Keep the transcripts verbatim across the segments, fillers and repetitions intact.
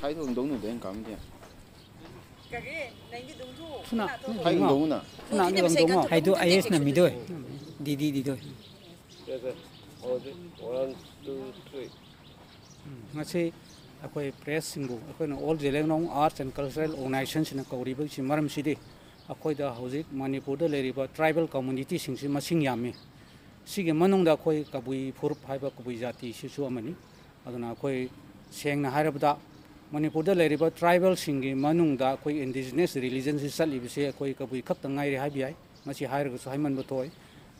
ꯊꯥꯏꯗꯣ ꯍꯣꯡꯗꯧꯅꯨꯗ ꯑꯩꯅ ꯀꯥꯝꯗꯦ꯫ ꯀꯔꯤ? ꯅꯪꯒꯤ ꯑꯗꯨꯝ ꯊꯣꯛꯑꯣ꯫ ꯐꯨꯅꯥ ꯐꯨꯅꯥ ꯊꯣꯛꯑꯣ꯫ ꯊꯥꯏ ꯍꯣꯡꯗꯧꯅꯨꯅ꯫ ꯐꯨꯅꯥ ꯑꯅꯤ ꯍꯣꯡꯗꯧꯅꯨ꯫ ꯍꯥꯏꯗꯣ ꯑꯥꯏ ꯑꯦꯁꯅ ꯃꯤꯗꯣꯏ꯫ ꯗꯤꯗꯤ ꯗꯤꯗꯣꯏ꯫ Yes, sir. One, two, three. ꯉꯁꯤ ꯑꯩꯈꯣꯏ ꯄ꯭ꯔꯦꯁꯁꯤꯡꯕꯨ ꯑꯩꯈꯣꯏꯅ All Zeliangrong Arts and Cultural Organizationꯁꯤꯅ ꯀꯧꯔꯤꯕꯒꯤ ꯃꯔꯝꯁꯤꯗꯤ, ꯑꯩꯈꯣꯏꯗ ꯍꯧꯖꯤꯛ ꯃꯅꯤꯄꯨꯔꯗ ꯂꯩꯔꯤꯕ ꯇ꯭ꯔꯥꯏꯕꯦꯜ ꯀꯝꯃꯨꯅꯤꯇꯤꯁꯤꯡꯁꯤ ꯃꯁꯤꯡ ꯌꯥꯝꯃꯤ꯫ ꯁꯤꯒꯤ ꯃꯅꯨꯡꯗ ꯑꯩꯈꯣꯏ ꯀꯕꯨꯏ ꯐꯨꯔꯨꯞ ꯍꯥꯏꯕ ꯀꯕꯨꯏ ꯖꯥꯇꯤꯁꯤꯁꯨ ꯑꯃꯅꯤ꯫ ꯑꯗꯨꯅ ꯑꯩꯈꯣꯏ ꯁꯦꯡꯅ ꯍꯥꯏꯔꯕꯗ ꯃꯅꯤꯄꯨꯔꯗ ꯂꯩꯔꯤꯕ ꯇ꯭ꯔꯥꯏꯕꯦꯜꯁꯤꯡꯒꯤ ꯃꯅꯨꯡꯗ ꯑꯩꯈꯣꯏ ꯏꯟꯗꯤꯖꯤꯅꯁ ꯔꯤꯂꯤꯖꯟꯁꯤ ꯆꯠꯂꯤꯕꯁꯤ ꯑꯩꯈꯣꯏ ꯀꯕꯨꯏ ꯈꯛꯇ ꯉꯥꯏꯔꯦ ꯍꯥꯏꯕ ꯌꯥꯏ꯫ ꯃꯁꯤ ꯍꯥꯏꯔꯒꯁꯨ ꯍꯥꯏꯃꯟꯕ ꯊꯣꯛꯑꯣꯏ꯫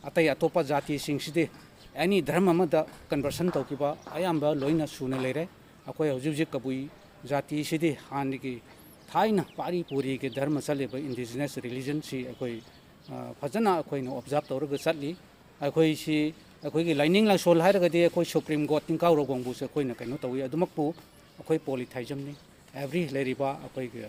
ꯑꯇꯩ ꯑꯇꯣꯞꯄ ꯖꯥꯇꯤꯁꯤꯡꯁꯤꯗꯤ ꯑꯦꯅꯤ ꯙꯔꯃ ꯑꯃꯗ ꯀꯟꯚꯔꯁꯟ ꯇꯧꯈꯤꯕ ꯑꯌꯥꯝꯕ ꯂꯣꯏꯅ ꯁꯨꯅ ꯂꯩꯔꯦ꯫ ꯑꯩꯈꯣꯏ ꯍꯧꯖꯤꯛ ꯍꯧꯖꯤꯛ ꯀꯕꯨꯏ ꯖꯥꯇꯤꯁꯤꯗꯤ ꯍꯥꯟꯅꯒꯤ ꯊꯥꯏꯅ ꯄꯥꯔꯤ ꯄꯨꯔꯤꯒꯤ ꯙꯔꯃ ꯆꯠꯂꯤꯕ ꯏꯟꯗꯤꯖꯤꯅꯁ ꯔꯤꯂꯤꯖꯟꯁꯤ ꯑꯩꯈꯣꯏ ꯐꯖꯅ ꯑꯩꯈꯣꯏꯅ ꯑꯣꯕꯖꯥꯔꯕ ꯇꯧꯔꯒ ꯆꯠꯂꯤ꯫ ꯑꯩꯈꯣꯏꯁꯤ ꯑꯩꯈꯣꯏꯒꯤ ꯂꯥꯏꯅꯤꯡ ꯂꯥꯏꯁꯣꯜ ꯍꯥꯏꯔꯒꯗꯤ ꯑꯩꯈꯣꯏ ꯁꯨꯄ꯭ꯔꯤꯝ ꯀꯣꯔꯠ ꯅꯤꯡꯀꯥꯎ ꯔꯧꯕꯣꯡꯕꯨꯁꯨ ꯑꯩꯈꯣꯏꯅ ꯀꯩꯅꯣ ꯇꯧꯏ꯫ ꯑꯗꯨꯃꯛꯄꯨ ꯑꯩꯈꯣꯏ ꯄꯣꯂꯤꯊꯥꯏꯖꯝꯅꯤ꯫ ꯑꯦꯕ꯭ꯔꯤ ꯂꯩꯔꯤꯕ ꯑꯩꯈꯣꯏꯒꯤ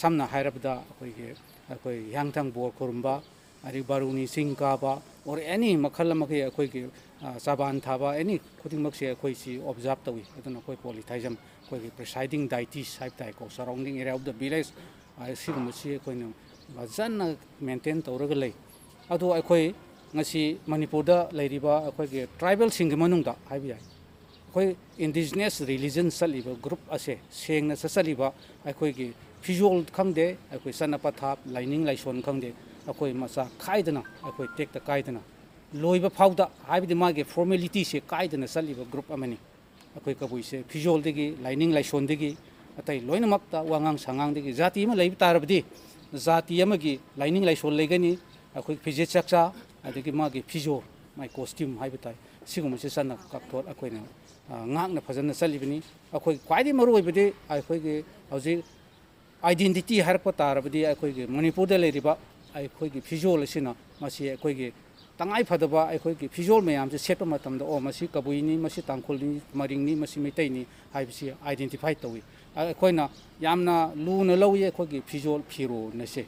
ꯁꯝꯅ ꯍꯥꯏꯔꯕꯗ ꯑꯩꯈꯣꯏꯒꯤ ꯑꯩꯈꯣꯏ ꯍꯤꯌꯥꯡꯊꯥꯡ ꯕꯣꯔ ꯈꯨꯔꯨꯝꯕ, ꯑꯗꯩ ꯕꯥꯔꯨꯅꯤ ꯆꯤꯡ ꯀꯥꯕ, ꯑꯣꯔ ꯑꯦꯅꯤ ꯃꯈꯜ ꯑꯃꯒꯤ ꯑꯩꯈꯣꯏꯒꯤ ꯆꯥꯕꯥꯟ ꯊꯥꯕ ꯑꯦꯅꯤ ꯈꯨꯗꯤꯡꯃꯛꯁꯦ ꯑꯩꯈꯣꯏꯁꯤ ꯑꯣꯕꯖꯥꯔꯕ ꯇꯧꯏ꯫ ꯑꯗꯨꯅ ꯑꯩꯈꯣꯏ ꯄꯣꯂꯤꯊꯥꯏꯖꯝ ꯑꯩꯈꯣꯏꯒꯤ presiding deities ꯍꯥꯏꯕ ꯇꯥꯏꯀꯣ, surrounding area of the village, ꯁꯤꯒꯨꯝꯕꯁꯤ ꯑꯩꯈꯣꯏꯅ ꯐꯖꯅ ꯃꯦꯟꯇꯦꯟ ꯇꯧꯔꯒ ꯂꯩ꯫ ꯑꯗꯣ ꯑꯩꯈꯣꯏ ꯉꯁꯤ ꯃꯅꯤꯄꯨꯔꯗ ꯂꯩꯔꯤꯕ ꯑꯩꯈꯣꯏꯒꯤ ꯇ꯭ꯔꯥꯏꯕꯦꯜꯁꯤꯡꯒꯤ ꯃꯅꯨꯡꯗ ꯍꯥꯏꯕ ꯌꯥꯏ, ꯑꯩꯈꯣꯏ ꯏꯟꯗꯤꯖꯤꯅꯁ ꯔꯤꯂꯤꯖꯟ ꯆꯠꯂꯤꯕ ꯒ꯭ꯔꯨꯞ ꯑꯁꯦ ꯁꯦꯡꯅ ꯆꯠꯆꯔꯤꯕ ꯑꯩꯈꯣꯏꯒꯤ ꯐꯤꯖꯣꯜ ꯈꯪꯗꯦ, ꯑꯩꯈꯣꯏ ꯆꯠꯅ ꯄꯊꯥꯞ, ꯂꯥꯏꯅꯤꯡ ꯂꯥꯏꯁꯣꯟ ꯈꯪꯗꯦ, ꯑꯩꯈꯣꯏ ꯃꯆꯥ ꯈꯥꯏꯗꯅ, ꯑꯩꯈꯣꯏ ꯇꯦꯛꯇ ꯀꯥꯏꯗꯅ ꯂꯣꯏꯕ ꯐꯥꯎꯗ, ꯍꯥꯏꯕꯗꯤ ꯃꯥꯒꯤ ꯐꯣꯔꯃꯦꯂꯤꯇꯤꯁꯦ ꯀꯥꯏꯗꯅ ꯆꯠꯂꯤꯕ ꯒ꯭ꯔꯨꯞ ꯑꯃꯅꯤ꯫ ꯑꯩꯈꯣꯏ ꯀꯕꯨꯏꯁꯦ ꯐꯤꯖꯣꯜꯗꯒꯤ, ꯂꯥꯏꯅꯤꯡ ꯂꯥꯏꯁꯣꯟꯗꯒꯤ, ꯑꯇꯩ ꯂꯣꯏꯅꯃꯛꯇ, ꯋꯥꯉꯥꯡ ꯁꯉꯥꯡꯗꯒꯤ, ꯖꯥꯇꯤ ꯑꯃ ꯂꯩꯕ ꯇꯥꯔꯕꯗꯤ ꯖꯥꯇꯤ ꯑꯃꯒꯤ ꯂꯥꯏꯅꯤꯡ ꯂꯥꯏꯁꯣꯟ ꯂꯩꯒꯅꯤ, ꯑꯩꯈꯣꯏ ꯐꯤꯖꯦꯠ ꯆꯥꯛꯆꯥ, ꯑꯗꯒꯤ ꯃꯥꯒꯤ ꯐꯤꯖꯣꯜ, ꯃꯥꯒꯤ ꯀꯣꯁꯇ꯭ꯌꯨꯝ ꯍꯥꯏꯕ ꯇꯥꯏ, ꯁꯤꯒꯨꯝꯕꯁꯦ ꯆꯠꯅ ꯀꯥꯡꯊꯣꯟ ꯑꯩꯈꯣꯏꯅ ꯉꯥꯛꯅ ꯐꯖꯅ ꯆꯠꯂꯤꯕꯅꯤ꯫ ꯑꯩꯈꯣꯏ ꯈ꯭ꯋꯥꯏꯗꯒꯤ ꯃꯔꯨꯑꯣꯏꯕꯗꯤ ꯑꯩꯈꯣꯏꯒꯤ ꯍꯧꯖꯤꯛ ꯑꯥꯏꯗꯦꯟꯇꯤꯇꯤ ꯍꯥꯏꯔꯛꯄ ꯇꯥꯔꯕꯗꯤ ꯑꯩꯈꯣꯏꯒꯤ ꯃꯅꯤꯄꯨꯔꯗ ꯂꯩꯔꯤꯕ ꯑꯩꯈꯣꯏꯒꯤ ꯐꯤꯖꯣꯜ ꯑꯁꯤꯅ, ꯃꯁꯤ ꯑꯩꯈꯣꯏꯒꯤ ꯇꯉꯥꯏ ꯐꯗꯕ ꯑꯩꯈꯣꯏꯒꯤ ꯐꯤꯖꯣꯜ ꯃꯌꯥꯝꯁꯦ ꯁꯦꯠꯄ ꯃꯇꯝꯗ, ꯑꯣ, ꯃꯁꯤ ꯀꯕꯨꯏꯅꯤ, ꯃꯁꯤ ꯇꯥꯡꯈꯨꯜꯅꯤ, ꯃꯔꯤꯡꯅꯤ, ꯃꯁꯤ ꯃꯩꯇꯩꯅꯤ ꯍꯥꯏꯕꯁꯤ ꯑꯥꯏꯗꯦꯟꯇꯤꯐꯥꯏ ꯇꯧꯏ꯫ ꯑꯩꯈꯣꯏꯅ ꯌꯥꯝꯅ ꯂꯨꯅ ꯂꯧꯏ ꯑꯩꯈꯣꯏꯒꯤ ꯐꯤꯖꯣꯜ ꯐꯤꯔꯣꯜ ꯑꯁꯦ꯫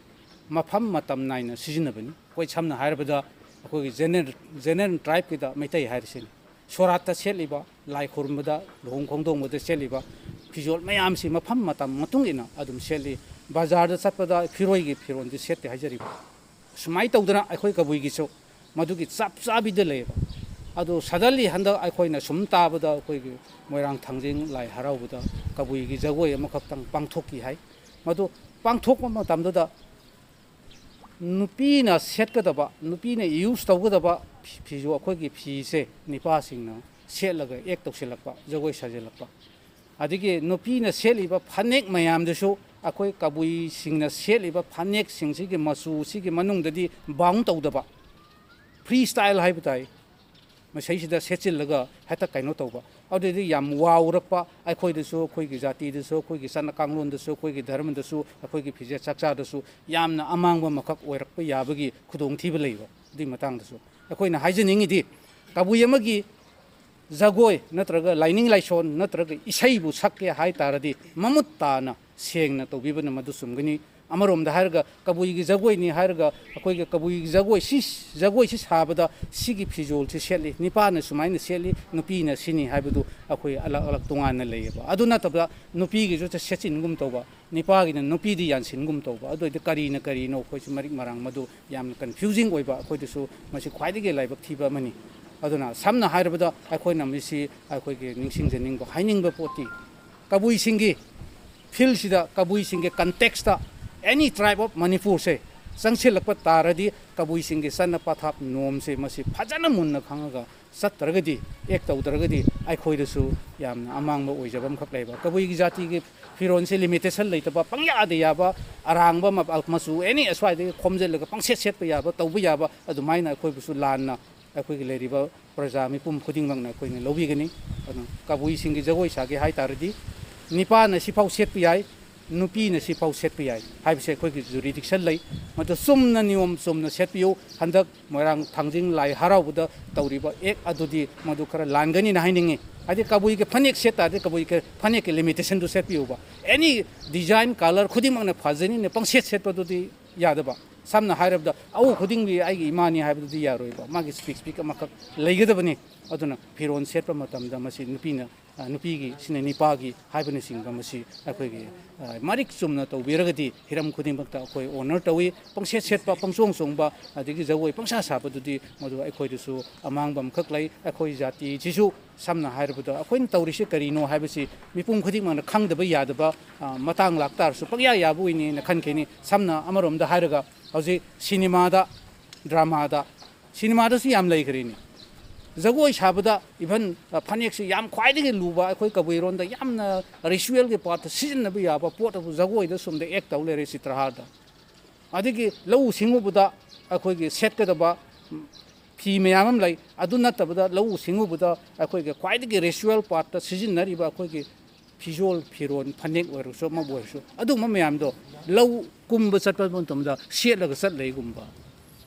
ꯃꯐꯝ ꯃꯇꯝ ꯅꯥꯏꯅ ꯁꯤꯖꯤꯟꯅꯕꯅꯤ꯫ ꯑꯩꯈꯣꯏ ꯁꯝꯅ ꯍꯥꯏꯔꯕꯗ ꯑꯩꯈꯣꯏꯒꯤ ꯖꯦꯅꯔꯦꯜ, ꯖꯦꯅꯔꯦꯜ ꯇ꯭ꯔꯥꯏꯕꯀꯤꯗ ꯃꯩꯇꯩ ꯍꯥꯏꯔꯤꯁꯤꯅꯤ꯫ ꯁꯣꯔꯥꯠꯇ ꯁꯦꯠꯂꯤꯕ, ꯂꯥꯏ ꯈꯨꯔꯨꯝꯕꯗ, ꯂꯨꯍꯣꯡ ꯈꯣꯡꯗꯣꯡꯕꯗ ꯁꯦꯠꯂꯤꯕ ꯐꯤꯖꯣꯜ ꯃꯌꯥꯝꯁꯤ ꯃꯐꯝ ꯃꯇꯝ ꯃꯇꯨꯡ ꯏꯟꯅ ꯑꯗꯨꯝ ꯁꯦꯠꯂꯤ꯫ ꯕꯖꯥꯔꯗ ꯆꯠꯄꯗ ꯐꯤꯔꯣꯏꯒꯤ ꯐꯤꯔꯣꯟꯗꯤ ꯁꯦꯠꯇꯦ ꯍꯥꯏꯖꯔꯤꯕ꯫ ꯁꯨꯃꯥꯏꯅ ꯇꯧꯗꯅ ꯑꯩꯈꯣꯏ ꯀꯕꯨꯏꯒꯤꯁꯨ ꯃꯗꯨꯒꯤ ꯆꯞ ꯆꯥꯕꯤꯗ ꯂꯩꯌꯦꯕ꯫ ꯑꯗꯨ suddenly ꯍꯟꯗꯛ ꯑꯩꯈꯣꯏꯅ ꯁꯨꯝ ꯇꯥꯕꯗ ꯑꯩꯈꯣꯏꯒꯤ ꯃꯣꯏꯔꯥꯡ ꯊꯥꯡꯖꯤꯡ ꯂꯥꯏ ꯍꯔꯥꯎꯕꯗ ꯀꯕꯨꯏꯒꯤ ꯖꯒꯣꯏ ꯑꯃꯈꯛꯇꯪ ꯄꯥꯡꯊꯣꯛꯈꯤ ꯍꯥꯏ꯫ ꯃꯗꯨ ꯄꯥꯡꯊꯣꯛꯄ ꯃꯇꯝꯗꯨꯗ ꯅꯨꯄꯤꯅ ꯁꯦꯠꯀꯗꯕ, ꯅꯨꯄꯤꯅ use ꯇꯧꯒꯗꯕ ꯐꯤ-, ꯐꯤꯁꯨ ꯑꯩꯈꯣꯏꯒꯤ ꯐꯤꯁꯦ ꯅꯨꯄꯥꯁꯤꯡꯅ ꯁꯦꯠꯂꯒ act ꯇꯧꯁꯤꯜꯂꯛꯄ, ꯖꯒꯣꯏ ꯁꯥꯖꯤꯜꯂꯛꯄ꯫ ꯑꯗꯒꯤ ꯅꯨꯄꯤꯅ ꯁꯦꯠꯂꯤꯕ ꯐꯅꯦꯛ ꯃꯌꯥꯝꯗꯨꯁꯨ ꯑꯩꯈꯣꯏ ꯀꯕꯨꯏꯁꯤꯡꯅ ꯁꯦꯠꯂꯤꯕ ꯐꯅꯦꯛꯁꯤꯡꯁꯤꯒꯤ ꯃꯆꯨꯁꯤꯒꯤ ꯃꯅꯨꯡꯗꯗꯤ bound ꯇꯧꯗꯕ, free style ꯍꯥꯏꯕ ꯇꯥꯏ꯫ ꯃꯁꯩꯁꯤꯗ ꯁꯦꯠꯆꯤꯜꯂꯒ ꯍꯦꯛꯇ ꯀꯩꯅꯣ ꯇꯧꯕ꯫ ꯑꯗꯨꯗꯤ ꯌꯥꯝ ꯋꯥꯎꯔꯛꯄ, ꯑꯩꯈꯣꯏꯗꯁꯨ, ꯑꯩꯈꯣꯏꯒꯤ ꯖꯥꯇꯤꯗꯁꯨ, ꯑꯩꯈꯣꯏꯒꯤ ꯆꯠꯅ ꯀꯥꯡꯂꯣꯟꯗꯁꯨ, ꯑꯩꯈꯣꯏꯒꯤ ꯙꯔꯃꯗꯁꯨ, ꯑꯩꯈꯣꯏꯒꯤ ꯐꯤꯖꯦꯠ ꯆꯥꯛꯆꯥꯗꯁꯨ ꯌꯥꯝꯅ ꯑꯃꯥꯡꯕ ꯑꯃꯈꯛ ꯑꯣꯏꯔꯛꯄ ꯌꯥꯕꯒꯤ ꯈꯨꯗꯣꯡꯊꯤꯕ ꯂꯩꯕ꯫ ꯑꯗꯨꯒꯤ ꯃꯇꯥꯡꯗꯁꯨ ꯑꯩꯈꯣꯏꯅ ꯍꯥꯏꯖꯅꯤꯡꯉꯤꯗꯤ, ꯀꯕꯨꯏ ꯑꯃꯒꯤ ꯖꯒꯣꯏ ꯅꯠꯇ꯭ꯔꯒ ꯂꯥꯏꯅꯤꯡ ꯂꯥꯏꯁꯣꯟ ꯅꯠꯇ꯭ꯔꯒ ꯏꯁꯩꯕꯨ ꯁꯛꯀꯦ ꯍꯥꯏ ꯇꯥꯔꯗꯤ, ꯃꯃꯨꯠ ꯇꯥꯅ ꯁꯦꯡꯅ ꯇꯧꯕꯤꯕꯅ ꯃꯗꯨ ꯆꯨꯝꯒꯅꯤ꯫ ꯑꯃꯔꯣꯝꯗ ꯍꯥꯏꯔꯒ, ꯀꯕꯨꯏꯒꯤ ꯖꯒꯣꯏꯅꯤ ꯍꯥꯏꯔꯒ, ꯑꯩꯈꯣꯏꯒꯤ ꯀꯕꯨꯏꯒꯤ ꯖꯒꯣꯏꯁꯤ, ꯖꯒꯣꯏꯁꯤ ꯁꯥꯕꯗ ꯁꯤꯒꯤ ꯐꯤꯖꯣꯜꯁꯤ ꯁꯦꯠꯂꯤ, ꯅꯤꯄꯥꯅ ꯁꯨꯃꯥꯏꯅ ꯁꯦꯠꯂꯤ, ꯅꯨꯄꯤꯅ ꯁꯤꯅꯤ ꯍꯥꯏꯕꯗꯨ ꯑꯩꯈꯣꯏ ꯑꯂꯛ ꯑꯂꯛ ꯇꯣꯉꯥꯟꯅ ꯂꯩꯌꯦꯕ꯫ ꯑꯗꯨ ꯅꯠꯇꯕ ꯅꯨꯄꯤꯒꯤꯁꯨ ꯁꯦꯠꯆꯤꯟꯒꯨꯝ ꯇꯧꯕ, ꯅꯤꯄꯥꯒꯤꯅ ꯅꯨꯄꯤꯗꯤ ꯌꯥꯟꯁꯤꯟꯒꯨꯝ ꯇꯧꯕ꯫ ꯑꯗꯨ ꯑꯣꯏꯔꯗꯤ ꯀꯔꯤꯅ ꯀꯔꯤꯅꯣ, ꯑꯩꯈꯣꯏꯁꯨ ꯃꯔꯤꯛ ꯃꯔꯥꯡ ꯃꯗꯨ ꯌꯥꯝꯅ confusing ꯑꯣꯏꯕ, ꯑꯩꯈꯣꯏꯗꯁꯨ ꯃꯁꯤ ꯈ꯭ꯋꯥꯏꯗꯒꯤ ꯂꯥꯏꯕꯛ ꯊꯤꯕ ꯑꯃꯅꯤ꯫ ꯑꯗꯨꯅ ꯁꯝꯅ ꯍꯥꯏꯔꯕꯗ, ꯑꯩꯈꯣꯏꯅ ꯃꯁꯤ, ꯑꯩꯈꯣꯏꯒꯤ ꯅꯤꯡꯁꯤꯡꯖꯅꯤꯡꯕ, ꯍꯥꯏꯅꯤꯡꯕ ꯄꯣꯠꯇꯤ, ꯀꯕꯨꯏꯁꯤꯡꯒꯤ fieldꯁꯤꯗ, ꯀꯕꯨꯏꯁꯤꯡꯒꯤ contextꯇ any tribe of ꯃꯅꯤꯄꯨꯔꯁꯦ ꯆꯪꯁꯤꯜꯂꯛꯄ ꯇꯥꯔꯗꯤ, ꯀꯕꯨꯏꯁꯤꯡꯒꯤ ꯆꯠꯅ ꯄꯊꯥꯞ ꯅꯣꯝꯁꯦ ꯃꯁꯤ ꯐꯖꯅ ꯃꯨꯟꯅ ꯈꯪꯉꯒ ꯆꯠꯇ꯭ꯔꯒꯗꯤ, act ꯇꯧꯗ꯭ꯔꯒꯗꯤ, ꯑꯩꯈꯣꯏꯗꯁꯨ ꯌꯥꯝꯅ ꯑꯃꯥꯡꯕ ꯑꯣꯏꯖꯕ ꯑꯃꯈꯛ ꯂꯩꯕ꯫ ꯀꯕꯨꯏꯒꯤ ꯖꯥꯇꯤꯒꯤ ꯐꯤꯔꯣꯜꯁꯦ limitation ꯂꯩꯇꯕ, ꯄꯪꯌꯥꯗ ꯌꯥꯕ, ꯑꯔꯥꯡꯕ ꯃ-, ꯃꯆꯨ any ꯑꯁ꯭ꯋꯥꯏꯗꯒꯤ ꯈꯣꯝꯖꯤꯜꯂꯒ ꯄꯪꯁꯦꯠ ꯁꯦꯠꯄ ꯌꯥꯕ, ꯇꯧꯕ ꯌꯥꯕ, ꯑꯗꯨꯃꯥꯏꯅ ꯑꯩꯈꯣꯏꯕꯨꯁꯨ ꯂꯥꯟꯅ ꯑꯩꯈꯣꯏꯒꯤ ꯂꯩꯔꯤꯕ ꯄ꯭ꯔꯖꯥ ꯃꯤꯄꯨꯝ ꯈꯨꯗꯤꯡꯃꯛꯅ ꯑꯩꯈꯣꯏꯅ ꯂꯧꯕꯤꯒꯅꯤ꯫ ꯑꯗꯨꯅ ꯀꯕꯨꯏꯁꯤꯡꯒꯤ ꯖꯒꯣꯏ ꯁꯥꯒꯦ ꯍꯥꯏ ꯇꯥꯔꯗꯤ, ꯅꯤꯄꯥꯅ ꯁꯤꯐꯥꯎ ꯁꯦꯠꯄ ꯌꯥꯏ, ꯅꯨꯄꯤꯅ ꯁꯤꯐꯥꯎ ꯁꯦꯠꯄ ꯌꯥꯏ ꯍꯥꯏꯕꯁꯦ ꯑꯩꯈꯣꯏꯒꯤ jurisdiction ꯂꯩ꯫ ꯃꯗꯨ ꯆꯨꯝꯅ, ꯅꯤꯌꯣꯝ ꯆꯨꯝꯅ ꯁꯦꯠꯄꯤꯌꯨ꯫ ꯍꯟꯗꯛ ꯃꯣꯏꯔꯥꯡ ꯊꯥꯡꯖꯤꯡ ꯂꯥꯏ ꯍꯔꯥꯎꯕꯗ ꯇꯧꯔꯤꯕ act ꯑꯗꯨꯗꯤ ꯃꯗꯨ ꯈꯔ ꯂꯥꯟꯒꯅꯤꯅ ꯍꯥꯏꯅꯤꯡꯉꯤ꯫ ꯍꯥꯏꯗꯤ ꯀꯕꯨꯏꯒꯤ ꯐꯅꯦꯛ ꯁꯦꯠ ꯇꯥꯔꯗꯤ ꯀꯕꯨꯏꯒꯤ ꯐꯅꯦꯛꯀꯤ limitationꯗꯨ ꯁꯦꯠꯄꯤꯌꯨꯕ꯫ Any design, colour ꯈꯨꯗꯤꯡꯃꯛꯅ ꯐꯖꯅꯤꯅ ꯄꯪꯁꯦꯠ ꯁꯦꯠꯄꯗꯨꯗꯤ ꯌꯥꯗꯕ꯫ ꯁꯝꯅ ꯍꯥꯏꯔꯕꯗ, ꯑꯎ ꯈꯨꯗꯤꯡꯒꯤ ꯑꯩꯒꯤ ꯏꯃꯥꯅꯤ ꯍꯥꯏꯕꯗꯨꯗꯤ ꯌꯥꯔꯣꯏꯕ꯫ ꯃꯥꯒꯤ specific ꯑꯃꯈꯛ ꯂꯩꯒꯗꯕꯅꯤ꯫ ꯑꯗꯨꯅ ꯐꯤꯔꯣꯜ ꯁꯦꯠꯄ ꯃꯇꯝꯗ ꯃꯁꯤ ꯅꯨꯄꯤꯅ, ꯑ, ꯅꯨꯄꯤꯒꯤ, ꯁꯤꯅ ꯅꯤꯄꯥꯒꯤ ꯍꯥꯏꯕꯅꯆꯤꯡꯕ ꯃꯁꯤ ꯑꯩꯈꯣꯏꯒꯤ, ꯑ, ꯃꯔꯤꯛ ꯆꯨꯝꯅ ꯇꯧꯕꯤꯔꯒꯗꯤ ꯍꯤꯔꯝ ꯈꯨꯗꯤꯡꯃꯛꯇ ꯑꯩꯈꯣꯏ ꯑꯣꯅꯔ ꯇꯧꯏ꯫ ꯄꯪꯁꯦꯠ ꯁꯦꯠꯄ, ꯄꯪꯆꯣꯡ ꯆꯣꯡꯕ, ꯑꯗꯒꯤ ꯖꯒꯣꯏ ꯄꯪꯁꯥ ꯁꯥꯕꯗꯨꯗꯤ ꯃꯗꯨ ꯑꯩꯈꯣꯏꯗꯁꯨ ꯑꯃꯥꯡꯕ ꯑꯃꯈꯛ ꯂꯩ꯫ ꯑꯩꯈꯣꯏ ꯖꯥꯇꯤꯁꯤꯁꯨ ꯁꯝꯅ ꯍꯥꯏꯔꯕꯗ ꯑꯩꯈꯣꯏꯅ ꯇꯧꯔꯤꯁꯤ ꯀꯔꯤꯅꯣ ꯍꯥꯏꯕꯁꯤ ꯃꯤꯄꯨꯝ ꯈꯨꯗꯤꯡꯃꯛꯅ ꯈꯪꯗꯕ ꯌꯥꯗꯕ, ꯑ, ꯃꯇꯥꯡ ꯂꯥꯛꯇꯥꯔꯁꯨ ꯄꯪꯌꯥ ꯌꯥꯕ ꯑꯣꯏꯅꯦꯅ ꯈꯟꯈꯤꯅꯤ꯫ ꯁꯝꯅ ꯑꯃꯔꯣꯝꯗ ꯍꯥꯏꯔꯒ ꯍꯧꯖꯤꯛ ꯁꯤꯅꯦꯃꯥꯗ, ꯗ꯭ꯔꯃꯥꯗ, ꯁꯤꯅꯦꯃꯥꯗꯁꯨ ꯌꯥꯝ ꯂꯩꯈ꯭ꯔꯦꯅꯦ꯫ ꯖꯒꯣꯏ ꯁꯥꯕꯗ ꯏꯚꯟ, ꯑ, ꯐꯅꯦꯛꯁꯤ ꯌꯥꯝ ꯈ꯭ꯋꯥꯏꯗꯒꯤ ꯂꯨꯕ, ꯑꯩꯈꯣꯏ ꯀꯕꯨꯏꯔꯣꯟꯗ ꯌꯥꯝꯅ ꯔꯤꯆꯨꯋꯦꯜꯒꯤ ꯄꯥꯔꯠꯇ ꯁꯤꯖꯤꯟꯅꯕ ꯌꯥꯕ ꯄꯣꯠ ꯑꯗꯨ ꯖꯒꯣꯏꯗ ꯁꯣꯝꯗ ꯑꯦꯛ ꯇꯧ ꯂꯩꯔꯦ ꯆꯤꯇ꯭ꯔꯍꯥꯔꯗ꯫ ꯑꯗꯒꯤ ꯂꯧꯎ ꯁꯤꯡꯎꯕꯗ ꯑꯩꯈꯣꯏꯒꯤ ꯁꯦꯠꯀꯗꯕ, ꯎꯝ, ꯐꯤ ꯃꯌꯥꯝ ꯑꯃ ꯂꯩ꯫ ꯑꯗꯨ ꯅꯠꯇꯕꯗ ꯂꯧꯎ ꯁꯤꯡꯎꯕꯗ ꯑꯩꯈꯣꯏꯒꯤ ꯈ꯭ꯋꯥꯏꯗꯒꯤ ꯔꯤꯆꯨꯋꯦꯜ ꯄꯥꯔꯠꯇ ꯁꯤꯖꯤꯟꯅꯔꯤꯕ ꯑꯩꯈꯣꯏꯒꯤ ꯐꯤꯖꯣꯜ ꯐꯤꯔꯣꯜ, ꯐꯅꯦꯛ ꯑꯣꯏꯔꯁꯨ ꯑꯃꯕꯨ ꯑꯣꯏꯔꯁꯨ, ꯑꯗꯨꯒꯨꯝꯕ ꯃꯌꯥꯝꯗꯣ ꯂꯧ ꯀꯨꯝꯕ ꯆꯠꯄ ꯃꯇꯝꯗ ꯁꯦꯠꯂꯒ ꯆꯠꯂꯩꯒꯨꯝꯕ꯫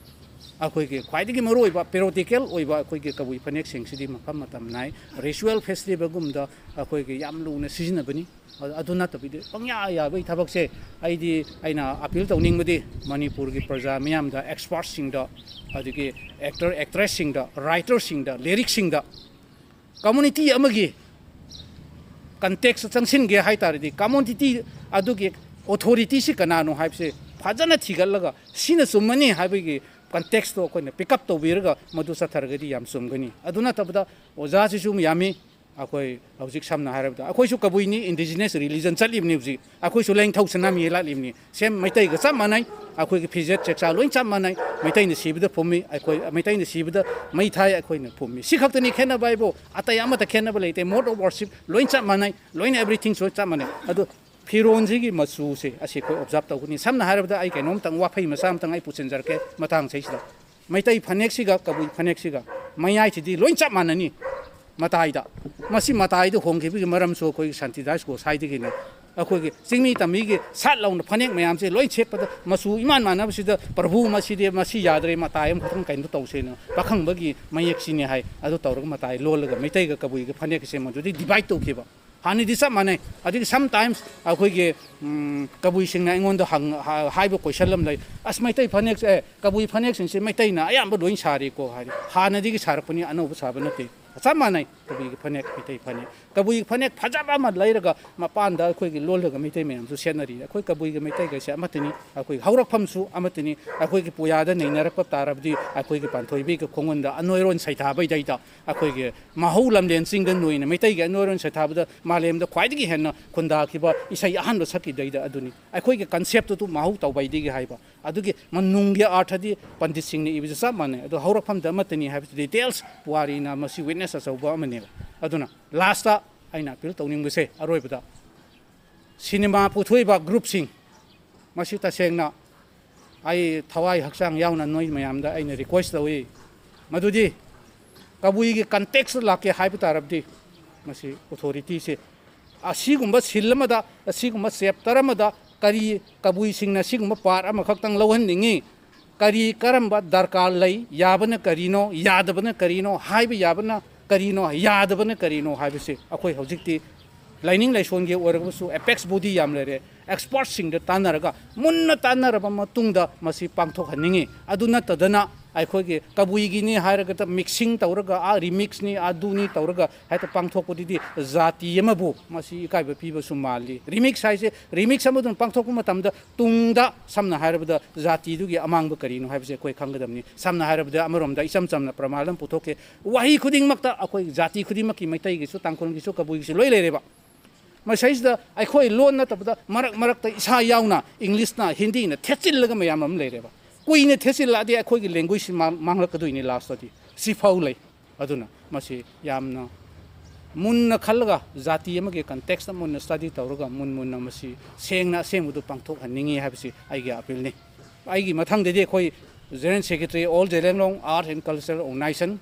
ꯑꯩꯈꯣꯏꯒꯤ ꯈ꯭ꯋꯥꯏꯗꯒꯤ ꯃꯔꯨꯑꯣꯏꯕ ꯄꯦꯔꯣꯇꯤꯀꯦꯜ ꯑꯣꯏꯕ ꯑꯩꯈꯣꯏꯒꯤ ꯀꯕꯨꯏ ꯐꯅꯦꯛꯁꯤꯡꯁꯤꯗꯤ ꯃꯐꯝ ꯃꯇꯝ ꯅꯥꯏ꯫ ꯔꯤꯆꯨꯋꯦꯜ ꯐꯦꯁꯇꯤꯚꯦꯜꯒꯨꯝꯗ ꯑꯩꯈꯣꯏꯒꯤ ꯌꯥꯝ ꯂꯨꯅ ꯁꯤꯖꯤꯟꯅꯕꯅꯤ꯫ ꯑ-, ꯑꯗꯨ ꯅꯠꯇꯕꯤꯗ ꯄꯪꯌꯥ ꯌꯥꯕꯒꯤ ꯊꯕꯛꯁꯦ ꯑꯩꯗꯤ ꯑꯩꯅ ꯑꯄꯤꯜ ꯇꯧꯅꯤꯡꯕꯗꯤ ꯃꯅꯤꯄꯨꯔꯒꯤ ꯄ꯭ꯔꯖꯥ ꯃꯤꯌꯥꯝꯗ, ꯑꯦꯛꯁꯄꯥꯔꯠꯁꯤꯡꯗ, ꯑꯗꯒꯤ ꯑꯦꯛꯇꯔ ꯑꯦꯛꯇ꯭ꯔꯦꯁꯁꯤꯡꯗ, ꯔꯥꯏꯇꯔꯁꯤꯡꯗ, ꯂꯤꯔꯤꯛꯁꯤꯡꯗ, ꯀꯝꯃꯨꯅꯤꯇꯤ ꯑꯃꯒꯤ ꯀꯟꯇꯦꯛꯁꯇ ꯆꯪꯁꯤꯟꯒꯦ ꯍꯥꯏ ꯇꯥꯔꯗꯤ, ꯀꯝꯃꯨꯅꯤꯇꯤ ꯑꯗꯨꯒꯤ ꯑꯣꯊꯣꯔꯤꯇꯤꯁꯤ ꯀꯅꯥꯅꯣ ꯍꯥꯏꯕꯁꯦ ꯐꯖꯅ ꯊꯤꯒꯠꯂꯒ ꯁꯤꯅ ꯆꯨꯝꯃꯅꯤ ꯍꯥꯏꯕꯒꯤ ꯀꯟꯇꯦꯛꯁꯇꯣ ꯑꯩꯈꯣꯏꯅ ꯄꯤꯛ ꯑꯞ ꯇꯧꯕꯤꯔꯒ ꯃꯗꯨ ꯆꯠꯊꯔꯒꯗꯤ ꯌꯥꯝ ꯆꯨꯝꯒꯅꯤ꯫ ꯑꯗꯨ ꯅꯠꯇꯕꯗ ꯑꯣꯖꯥꯁꯤꯁꯨ ꯌꯥꯝꯃꯤ꯫ ꯑꯩꯈꯣꯏ ꯍꯧꯖꯤꯛ ꯁꯝꯅ ꯍꯥꯏꯔꯕꯗ ꯑꯩꯈꯣꯏꯁꯨ ꯀꯕꯨꯏꯅꯤ, ꯏꯟꯗꯤꯖꯤꯅꯁ ꯔꯤꯂꯤꯖꯟ ꯆꯠꯂꯤꯕꯅꯤ ꯍꯧꯖꯤꯛ꯫ ꯑꯩꯈꯣꯏꯁꯨ ꯂꯦꯡꯊꯧ ꯁꯅꯥꯃꯍꯤ ꯂꯥꯠꯂꯤꯕꯅꯤ꯫ ꯁꯦꯝ ꯃꯩꯇꯩꯒ ꯆꯞ ꯃꯥꯟꯅꯩ꯫ ꯑꯩꯈꯣꯏꯒꯤ ꯐꯤꯖꯦꯠ ꯆꯦꯛꯆꯥ ꯂꯣꯏ ꯆꯞ ꯃꯥꯟꯅꯩ꯫ ꯃꯩꯇꯩꯅ ꯁꯤꯕꯗ ꯐꯨꯝꯃꯤ, ꯑꯩꯈꯣꯏ, ꯃꯩꯇꯩꯅ ꯁꯤꯕꯗ ꯃꯩ ꯊꯥꯏ, ꯑꯩꯈꯣꯏꯅ ꯐꯨꯝꯃꯤ꯫ ꯁꯤ ꯈꯛꯇꯅꯤ ꯈꯦꯠꯅꯕ ꯍꯥꯏꯕꯨ, ꯑꯇꯩ ꯑꯃꯠꯇ ꯈꯦꯠꯅꯕ ꯂꯩꯇꯦ꯫ Mode of worship ꯂꯣꯏ ꯆꯞ ꯃꯥꯟꯅꯩ, ꯂꯣꯏꯅ ꯑꯦꯕ꯭ꯔꯤꯊꯤꯡꯁꯨ ꯆꯞ ꯃꯥꯟꯅꯩ꯫ ꯑꯗꯣ ꯐꯤꯔꯣꯟꯁꯤꯒꯤ ꯃꯆꯨꯁꯦ ꯑꯁꯤ ꯑꯩꯈꯣꯏ ꯑꯣꯕꯖꯥꯔꯕ ꯇꯧꯒꯅꯤ꯫ ꯁꯝꯅ ꯍꯥꯏꯔꯕꯗ ꯑꯩ ꯀꯩꯅꯣꯝꯇꯪ, ꯋꯥꯐꯩ ꯃꯆꯥ ꯑꯃꯇꯪ ꯑꯩ ꯄꯨꯁꯤꯟꯖꯔꯛꯀꯦ ꯃꯇꯥꯡꯁꯤꯗꯩꯁꯤꯗ꯫ ꯃꯩꯇꯩ ꯐꯅꯦꯛꯁꯤꯒ ꯀꯕꯨꯏ ꯐꯅꯦꯛꯁꯤꯒ ꯃꯌꯥꯏꯁꯤꯗꯤ ꯂꯣꯏ ꯆꯞ ꯃꯥꯟꯅꯅꯤ ꯃꯇꯥꯏꯗ꯫ ꯃꯁꯤ ꯃꯇꯥꯏꯗ ꯍꯣꯡꯈꯤꯕꯒꯤ ꯃꯔꯝꯁꯨ ꯑꯩꯈꯣꯏꯒꯤ ꯁꯥꯟꯇꯤꯗꯥꯁ ꯒꯣꯁꯥꯏꯗꯒꯤꯅ ꯑꯩꯈꯣꯏꯒꯤ ꯆꯤꯡꯃꯤ ꯇꯝꯃꯤꯒꯤ ꯁꯥꯠ ꯂꯥꯎꯅ ꯐꯅꯦꯛ ꯃꯌꯥꯝꯁꯦ ꯂꯣꯏ ꯁꯦꯠꯄꯗ ꯃꯆꯨ ꯏꯃꯥꯟ ꯃꯥꯟꯅꯕꯁꯤꯗ ꯄ꯭ꯔꯚꯨ ꯃꯁꯤꯗꯤ, ꯃꯁꯤ ꯌꯥꯗ꯭ꯔꯦ, ꯃꯇꯥꯏ ꯑꯃꯈꯛꯇꯪ ꯀꯩꯅꯣ ꯇꯧꯁꯦꯅ ꯄꯥꯈꯪꯕꯒꯤ ꯃꯌꯦꯛꯁꯤꯅꯦ ꯍꯥꯏ꯫ ꯑꯗꯨ ꯇꯧꯔꯒ ꯃꯇꯥꯏ ꯂꯣꯜꯂꯒ ꯃꯩꯇꯩꯒ ꯀꯕꯨꯏꯒ ꯐꯅꯦꯛꯁꯦ ꯃꯗꯨꯗꯤ ꯗꯤꯚꯥꯏꯠ ꯇꯧꯈꯤꯕ꯫ ꯍꯥꯟꯅꯗꯤ ꯆꯞ ꯃꯥꯟꯅꯩ꯫ ꯑꯗꯒꯤ sometimes ꯑꯩꯈꯣꯏꯒꯤ ꯎꯝ, ꯀꯕꯨꯏꯁꯤꯡꯅ ꯑꯩꯉꯣꯟꯗ ꯍꯪ-, ꯍꯥ-, ꯍꯥꯏꯕ question ꯑꯃ ꯂꯩ, "ꯑꯁ, ꯃꯩꯇꯩ ꯐꯅꯦꯛꯁꯦ, ꯑꯦ, ꯀꯕꯨꯏ ꯐꯅꯦꯛꯁꯤꯡꯁꯦ ꯃꯩꯇꯩꯅ ꯑꯌꯥꯝꯕ ꯂꯣꯏ ꯁꯥꯔꯤꯀꯣ?" ꯍꯥꯏꯗꯤ, ꯍꯥꯟꯅꯗꯒꯤ ꯁꯥꯔꯛꯄꯅꯤ, ꯑꯅꯧꯕ ꯁꯥꯕ ꯅꯠꯇꯦ꯫ ꯆꯞ ꯃꯥꯟꯅꯩ꯫ ꯀꯕꯨꯏꯒꯤ ꯐꯅꯦꯛ, ꯃꯩꯇꯩ ꯐꯅꯦꯛ, ꯀꯕꯨꯏꯒꯤ ꯐꯅꯦꯛ ꯐꯖꯕ ꯑꯃ ꯂꯩꯔꯒ ꯃꯄꯥꯟꯗ ꯑꯩꯈꯣꯏꯒꯤ ꯂꯣꯜꯂꯒ ꯃꯩꯇꯩ ꯃꯌꯥꯝꯁꯨ ꯁꯦꯠꯅꯔꯤ꯫ ꯑꯩꯈꯣꯏ ꯀꯕꯨꯏꯒ ꯃꯩꯇꯩꯒꯁꯦ ꯑꯃꯠꯇꯅꯤ꯫ ꯑꯩꯈꯣꯏꯒꯤ ꯍꯧꯔꯛꯐꯝꯁꯨ ꯑꯃꯠꯇꯅꯤ꯫ ꯑꯩꯈꯣꯏꯒꯤ ꯄꯨꯌꯥꯗ ꯅꯩꯅꯔꯛꯄ ꯇꯥꯔꯕꯗꯤ ꯑꯩꯈꯣꯏꯒꯤ ꯄꯥꯟꯊꯣꯏꯕꯤꯒ ꯈꯣꯡꯒꯨꯟꯗ ꯑꯅꯣꯏꯔꯣꯟ ꯁꯩꯊꯥꯕꯩꯗꯩꯗ ꯑꯩꯈꯣꯏꯒꯤ ꯃꯍꯧ ꯂꯝꯂꯦꯟ ꯆꯤꯡꯗ ꯅꯣꯏꯅ ꯃꯩꯇꯩꯒꯤ ꯑꯅꯣꯏꯔꯣꯟ ꯁꯩꯊꯥꯕꯗ ꯃꯥꯂꯦꯝꯗ ꯈ꯭ꯋꯥꯏꯗꯒꯤ ꯍꯦꯟꯅ ꯈꯨꯟꯗꯥꯈꯤꯕ ꯏꯁꯩ ꯑꯍꯥꯟꯕ ꯁꯛꯈꯤꯗꯩꯗ ꯑꯗꯨꯅꯤ꯫ ꯑꯩꯈꯣꯏꯒꯤ concept ꯇꯨ ꯃꯍꯧ ꯇꯧꯕꯩꯗꯒꯤ ꯍꯥꯏꯕ꯫ ꯑꯗꯨꯒꯤ ꯃꯅꯨꯡꯒꯤ ꯑꯥꯔꯊꯗꯤ ꯄꯟꯗꯤꯠꯁꯤꯡꯅ ꯏꯕꯁꯨ ꯆꯞ ꯃꯥꯟꯅꯩ꯫ ꯑꯗꯣ ꯍꯧꯔꯛꯐꯝꯗ ꯑꯃꯠꯇꯅꯤ ꯍꯥꯏꯕꯁꯤꯗꯤ details ꯄꯨꯋꯥꯔꯤꯅ ꯃꯁꯤ witness ꯑꯆꯧꯕ ꯑꯃꯅꯦꯕ꯫ ꯑꯗꯨꯅ last ꯑꯩꯅ appeal ꯇꯧꯅꯤꯡꯕꯁꯦ ꯑꯔꯣꯏꯕꯗ ꯁꯤꯅꯦꯃꯥ ꯄꯨꯊꯣꯛꯏꯕ groupꯁꯤꯡ, ꯃꯁꯤ ꯇꯁꯦꯡꯅ ꯑꯩ ꯊꯋꯥꯏ ꯍꯛꯆꯥꯡ ꯌꯥꯎꯅ ꯅꯣꯏ ꯃꯌꯥꯝꯗ ꯑꯩꯅ request ꯇꯧꯏ꯫ ꯃꯗꯨꯗꯤ ꯀꯕꯨꯏꯒꯤ context ꯂꯥꯛꯀꯦ ꯍꯥꯏꯕ ꯇꯥꯔꯕꯗꯤ ꯃꯁꯤ authorityꯁꯦ ꯑꯁꯤꯒꯨꯝꯕ scene ꯑꯃꯗ, ꯑꯁꯤꯒꯨꯝꯕ chapter ꯑꯃꯗ ꯀꯔꯤ ꯀꯕꯨꯏꯁꯤꯡꯅ ꯁꯤꯒꯨꯝꯕ part ꯑꯃꯈꯛꯇꯪ ꯂꯧꯍꯟꯅꯤꯡꯉꯤ, ꯀꯔꯤ ꯀꯔꯝꯕ ꯗꯔꯀꯥꯔ ꯂꯩ, ꯌꯥꯕꯅ ꯀꯔꯤꯅꯣ, ꯌꯥꯗꯕꯅ ꯀꯔꯤꯅꯣ, ꯍꯥꯏꯕ ꯌꯥꯕꯅ ꯀꯔꯤꯅꯣ, ꯌꯥꯗꯕꯅ ꯀꯔꯤꯅꯣ ꯍꯥꯏꯕꯁꯤ ꯑꯩꯈꯣꯏ ꯍꯧꯖꯤꯛꯇꯤ ꯂꯥꯏꯅꯤꯡ ꯂꯥꯏꯁꯣꯟꯒꯤ ꯑꯣꯏꯔꯒꯁꯨ apex body ꯌꯥꯝ ꯂꯩꯔꯦ꯫ Expertꯁꯤꯡꯗ ꯇꯥꯟꯅꯔꯒ, ꯃꯨꯟꯅ ꯇꯥꯟꯅꯔꯕ ꯃꯇꯨꯡꯗ ꯃꯁꯤ ꯄꯥꯡꯊꯣꯛꯍꯟꯅꯤꯡꯉꯤ꯫ ꯑꯗꯨ ꯅꯠꯇꯗꯅ ꯑꯩꯈꯣꯏꯒꯤ ꯀꯕꯨꯏꯒꯤꯅꯤ ꯍꯥꯏꯔꯒꯗ mixing ꯇꯧꯔꯒ, ꯑꯥ remixꯅꯤ ꯑꯗꯨꯅꯤ ꯇꯧꯔꯒ ꯍꯦꯛꯇ ꯄꯥꯡꯊꯣꯛꯄꯗꯨꯗꯤ ꯖꯥꯇꯤ ꯑꯃꯕꯨ ꯃꯁꯤ ꯏꯀꯥꯏꯕ ꯄꯤꯕꯁꯨ ꯃꯥꯜꯂꯤ꯫ Remix ꯍꯥꯏꯁꯦ, remix ꯑꯃꯗꯨꯅ ꯄꯥꯡꯊꯣꯛꯄ ꯃꯇꯝꯗ ꯇꯨꯡꯗ ꯁꯝꯅ ꯍꯥꯏꯔꯕꯗ ꯖꯥꯇꯤꯗꯨꯒꯤ ꯑꯃꯥꯡꯕ ꯀꯔꯤꯅꯣ ꯍꯥꯏꯕꯁꯦ ꯑꯩꯈꯣꯏ ꯈꯪꯒꯗꯕꯅꯤ꯫ ꯁꯝꯅ ꯍꯥꯏꯔꯕꯗ ꯑꯃꯔꯣꯝꯗ ꯏꯆꯝ ꯆꯝꯅ ꯄ꯭ꯔꯃꯥꯟ ꯑꯃ ꯄꯨꯊꯣꯛꯀꯦ꯫ ꯋꯥꯍꯩ ꯈꯨꯗꯤꯡꯃꯛꯇ ꯑꯩꯈꯣꯏ ꯖꯥꯇꯤ ꯈꯨꯗꯤꯡꯃꯛꯀꯤ, ꯃꯩꯇꯩꯒꯤꯁꯨ, ꯇꯥꯡꯈꯨꯜꯒꯤꯁꯨ, ꯀꯕꯨꯏꯒꯤꯁꯨ ꯂꯣꯏ ꯂꯩꯔꯦꯕ꯫ ꯃꯁꯤꯗꯩꯁꯤꯗ ꯑꯩꯈꯣꯏ ꯂꯣꯟ ꯅꯠꯇꯕꯗ ꯃꯔꯛ ꯃꯔꯛꯇ ꯏꯁꯥ ꯌꯥꯎꯅ ꯏꯪꯂꯤꯁꯅ, ꯍꯤꯟꯗꯤꯅ ꯊꯦꯠꯆꯤꯜꯂꯒ ꯃꯌꯥꯝ ꯑꯃ ꯂꯩꯔꯦꯕ꯫ ꯀꯨꯏꯅ ꯊꯦꯠꯆꯤꯜꯂꯛꯑꯗꯤ ꯑꯩꯈꯣꯏꯒꯤ languageꯁꯤ ꯃꯥꯡ-, ꯃꯥꯡꯂꯛꯀꯗꯣꯏꯅꯤ lastꯇꯗꯤ꯫ ꯁꯤꯐꯥꯎ ꯂꯩ꯫ ꯑꯗꯨꯅ ꯃꯁꯤ ꯌꯥꯝꯅ ꯃꯨꯟꯅ ꯈꯜꯂꯒ ꯖꯥꯇꯤ ꯑꯃꯒꯤ context ꯃꯨꯟꯅ study ꯇꯧꯔꯒ ꯃꯨꯟ ꯃꯨꯟꯅ ꯃꯁꯤ ꯁꯦꯡꯅ ꯑꯁꯦꯡꯕꯗꯨ ꯄꯥꯡꯊꯣꯛꯍꯟꯅꯤꯡꯉꯤ ꯍꯥꯏꯕꯁꯤ ꯑꯩꯒꯤ appealꯅꯤ꯫ ꯑꯩꯒꯤ ꯃꯊꯪꯗꯗꯤ ꯑꯩꯈꯣꯏ General Secretary All Zeliangrong Art and Cultural Organization,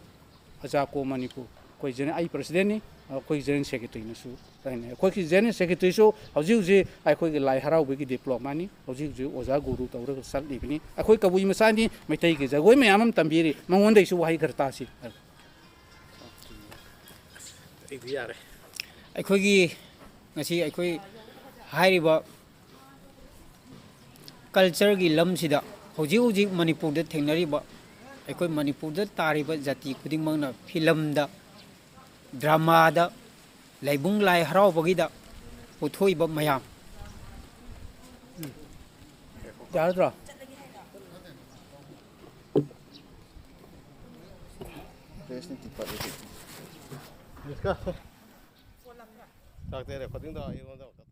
ꯑꯖꯥꯀꯣ Manipur, ꯑꯩꯈꯣꯏ ꯖꯦꯅꯦ-, ꯑꯩ presidentꯅꯤ, ꯑꯩꯈꯣꯏ General Secretaryꯅꯁꯨ ꯂꯩꯅꯩ꯫ ꯑꯩꯈꯣꯏꯒꯤ General Secretaryꯁꯨ ꯍꯧꯖꯤꯛ ꯍꯧꯖꯤꯛ ꯑꯩꯈꯣꯏꯒꯤ ꯂꯥꯏ ꯍꯔꯥꯎꯕꯒꯤ diplomani, ꯍꯧꯖꯤꯛ ꯍꯧꯖꯤꯛ ꯑꯣꯖꯥ ꯒꯨꯔꯨ ꯇꯧꯔꯒ ꯆꯠꯂꯤꯕꯅꯤ꯫ ꯑꯩꯈꯣꯏ ꯀꯕꯨꯏ ꯃꯆꯥꯅꯤ, ꯃꯩꯇꯩꯒꯤ ꯖꯒꯣꯏ ꯃꯌꯥꯝ ꯑꯃ ꯇꯝꯕꯤꯔꯤ, ꯃꯉꯣꯟꯗꯒꯤꯁꯨ ꯋꯥꯍꯩ ꯈꯔ ꯇꯥꯁꯤ꯫ ꯑꯩꯗꯤ ꯌꯥꯔꯦ꯫ ꯑꯩꯈꯣꯏꯒꯤ ꯉꯁꯤ ꯑꯩꯈꯣꯏ ꯍꯥꯏꯔꯤꯕ ꯀꯜꯆꯔꯒꯤ ꯂꯝꯁꯤꯗ ꯍꯧꯖꯤꯛ ꯍꯧꯖꯤꯛ ꯃꯅꯤꯄꯨꯔꯗ ꯊꯦꯡꯅꯔꯤꯕ, ꯑꯩꯈꯣꯏ ꯃꯅꯤꯄꯨꯔꯗ ꯇꯥꯔꯤꯕ ꯖꯥꯇꯤ ꯈꯨꯗꯤꯡꯃꯛꯅ ꯐꯤꯂꯝꯗ, ꯗ꯭ꯔꯃꯥꯗ, ꯂꯥꯏꯕꯨꯡ ꯂꯥꯏ ꯍꯔꯥꯎꯕꯒꯤꯗ ꯄꯨꯊꯣꯛꯏꯕ ꯃꯌꯥꯝ꯫ ꯎꯝ꯫ ꯌꯥꯔꯗ꯭ꯔꯣ? ꯆꯥꯛꯇꯦ ꯔꯦꯀꯣꯔꯗꯤꯡꯗꯣ ꯑꯩꯉꯣꯟꯗ ꯑꯃꯨꯛꯇ